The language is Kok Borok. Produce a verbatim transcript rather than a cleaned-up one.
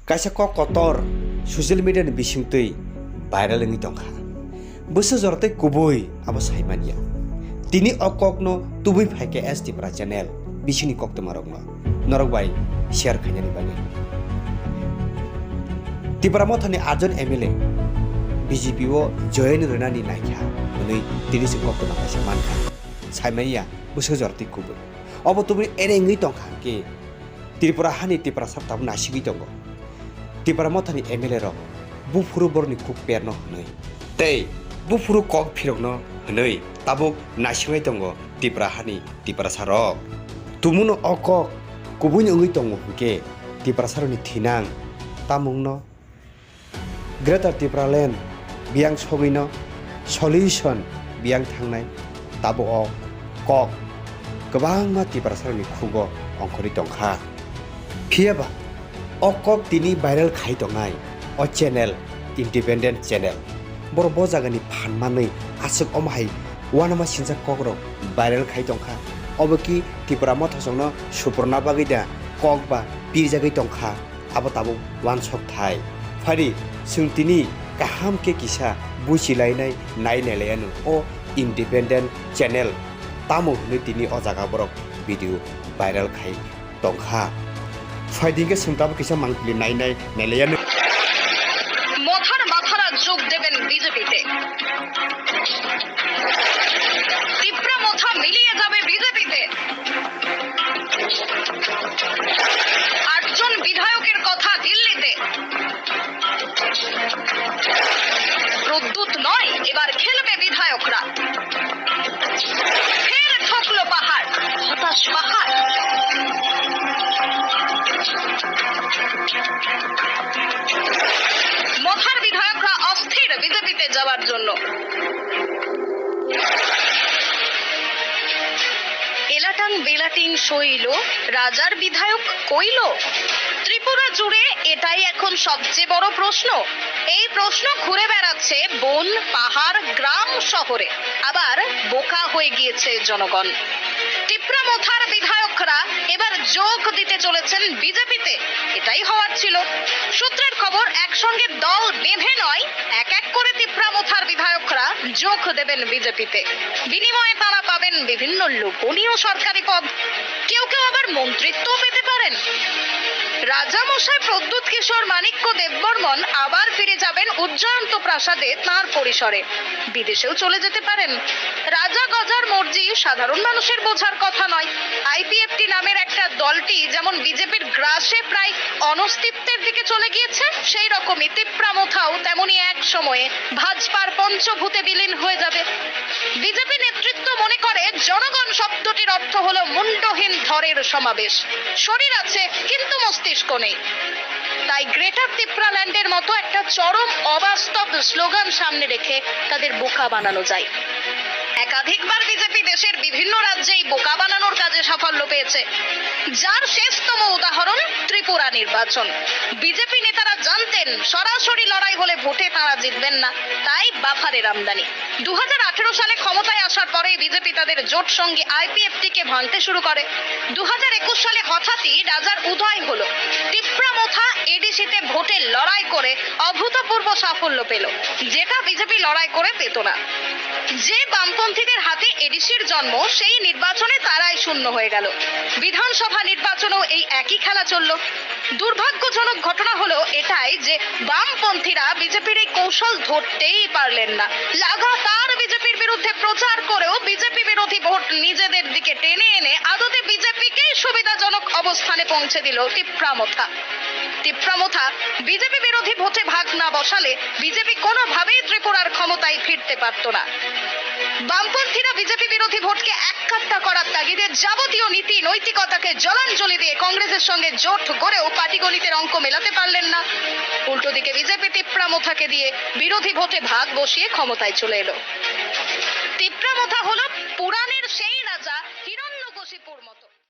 Kaisa kok kotor social media ni bisingtwi viral wngwi tongkha. Bwsajor tei kubui abo saimanya. Tini o kokno tubui phaikhe S Tipra channel bisingni koktwmarokno norok bai share khainani bagwi. Tipra Mothani ajon M L A B J P o join rwnani naikha hwnwi tini se koktwma kaisa mankha. Saimanya bwsajor tei kubui. Obo tubui ere wngwi tongkha hwnkhe Tripura hani Tiprasa tabuk nasigwi tongo. Tipra Mothani M L A rok buphuru borokni khuk perno hwnwi tei buphuru kok phirokno hwnwi tabuk nasigwi tongo Tripura hani Tiprasa rok. Tumuno o kok kubuino wngwi tongo hwnkhe Tiprasa rokni thinang tamungno Greater Tipraland biyang sogwino solution biyang thangnai tabuk o kok kwbangma Tiprasarokni khugo ongkhorwi tongkha. Phiyaba o kok tini viral khai tongnai o channel, independent channel. Borok bo jagani phan manwi aswk omo hai uanama sinjak kokrok viral khai tongkha. Obo ki Tipra Mothasongno suprona bagwi da kok ba pirjagwi tongkha? Abo tabuk uansuk thai. Phari, chwng tini kaham khe kisa buchilainai nai nailaianw o independent channel. Tamo hwnwi tini o jaga borok video viral khai tongkha. Phaidi khe chwng tabuk kisa mangpili nai nai nailaianw. মথার মাথারা যোগ দেবেন বিজেপিতে। তিপ্রা মথা মিলিয়ে যাবে বিজেপিতে। আটজন বিধায়কের কথা দিল্লিতে। প্রদ্যুৎ নয়, এবার খেলবে বিধায়করা। ফের ঠকলো পাহাড়, হতাশ পাহাড়। মথার বিধায়করা অস্থির বিজেপিতে যাওয়ার জন্য। এলাটাং বেলাটিং শৈল, রাজার বিধায়ক কইল? ত্রিপুরা জুড়ে এটাই এখন সবচেয়ে বড় প্রশ্ন। এই প্রশ্ন ঘুরে বেড়াচ্ছে বন, পাহাড়, গ্রাম, শহরে। আবার বোকা হয়ে গিয়েছে জনগণ। তিপ্রা মথার বিধায়করা এবার যোগ দিতে চলেছেন বিজেপিতে। এটাই হওয়ার ছিল। সূত্রের খবর, একসঙ্গে দল বেঁধে নয়, এক এক করে তিপ্রা মথার বিধায়করা যোগ দেবেন বিজেপিতে। বিনিময়ে তারা পাবেন বিভিন্ন লোভনীয় সরকারি পদ, কেউ কেউ আবার মন্ত্রিত্বও পেতে পারেন। রাজামশাই প্রদ্যুৎ কিশোর মাণিক্য দেববর্মন আবার ফিরে যাবেন উজ্জয়ন্ত প্রাসাদে তাঁর পরিসরে। বিদেশেও চলে যেতে পারেন। রাজা গজার মর্জি সাধারণ মানুষের বোঝার কথা নয়। আইপিএফটি নামের একটা দলটি যেমন বিজেপির গ্রাসে প্রায় অনস্তিত্বের দিকে চলে গিয়েছে, সেই রকমই তিপ্রা মথাও তেমনই এক সময়ে ভাজপার পঞ্চভূতে বিলীন হয়ে যাবে। বিজেপি নেতৃত্ব মনে করে জনগণ শব্দটির অর্থ হলো মুন্ডহীন ধরের সমাবেশ। শরীর আছে, কিন্তু মস্তিষ্ক নেই। তাই গ্রেটার তিপ্রাল্যান্ডের মতো একটা চরম অবাস্তব স্লোগান সামনে রেখে তাদের বোকা বানানো যায়। একাধিকবার বিজেপি দেশের বিভিন্ন রাজ্যেই বোকা বানানোর কাজে সাফল্য পেয়েছে, যার শেষতম উদাহরণ ত্রিপুরা নির্বাচন। বিজেপি নেতারা জানতেন সরাসরি লড়াই হলে ভোটে তাঁরা জিতবেন না, তাই বাফারের আমদানি। দু হাজার আঠারো সালে ক্ষমতায় আসার পরে বিজেপি তাদের জোট সঙ্গী আইপিএফটি কে ভাঙতে শুরু করে। দু হাজার একুশ সালে হঠাৎই রাজার উদয় হলো। তিপ্রা মথা এডিসিতে ভোটে লড়াই করে অভূতপূর্ব সাফল্য পেল, যেটা বিজেপি লড়াই করে পেত না। যে বামপন্থীদের হাতে এডিসির জন্ম, সেই নির্বাচনে তারাই শূন্য হয়ে গেল। বিধানসভা নির্বাচনেও এই একই খেলা চলল। দুর্ভাগ্যজনক ঘটনা হলো এটাই যে বামপন্থীরা বিজেপির এই কৌশল ধরতেই পারলেন না। লাগাতার বিজেপির বিরুদ্ধে প্রচার করেও বিজেপি বিরোধী ভোট নিজেদের দিকে টেনে এনে আদতে বিজেপিকেই সুবিধাজনক অবস্থানে পৌঁছে দিল তিপ্রা মথা। তিপ্রা মথা বিজেপি বিরোধী ভোটে ভাগ না বসালে বিজেপি কোনোভাবেই ত্রিপুরার ক্ষমতায় ফিরতে পারত না। বামপন্থীরা বিজেপি বিরোধী ভোটকে এককাট্টা করার তাগিদে যাবতীয় নীতি নৈতিকতাকে জলাঞ্জলি দিয়ে কংগ্রেসের সঙ্গে জোট গড়েও পাটিগণিতের অঙ্ক মেলাতে পারলেন না। উল্টো দিকে বিজেপি তিপ্রা মথাকে দিয়ে বিরোধী ভোটে ভাগ বসিয়ে ক্ষমতায় চলে এলো। তিপ্রা মথা হলো পুরাণের সেই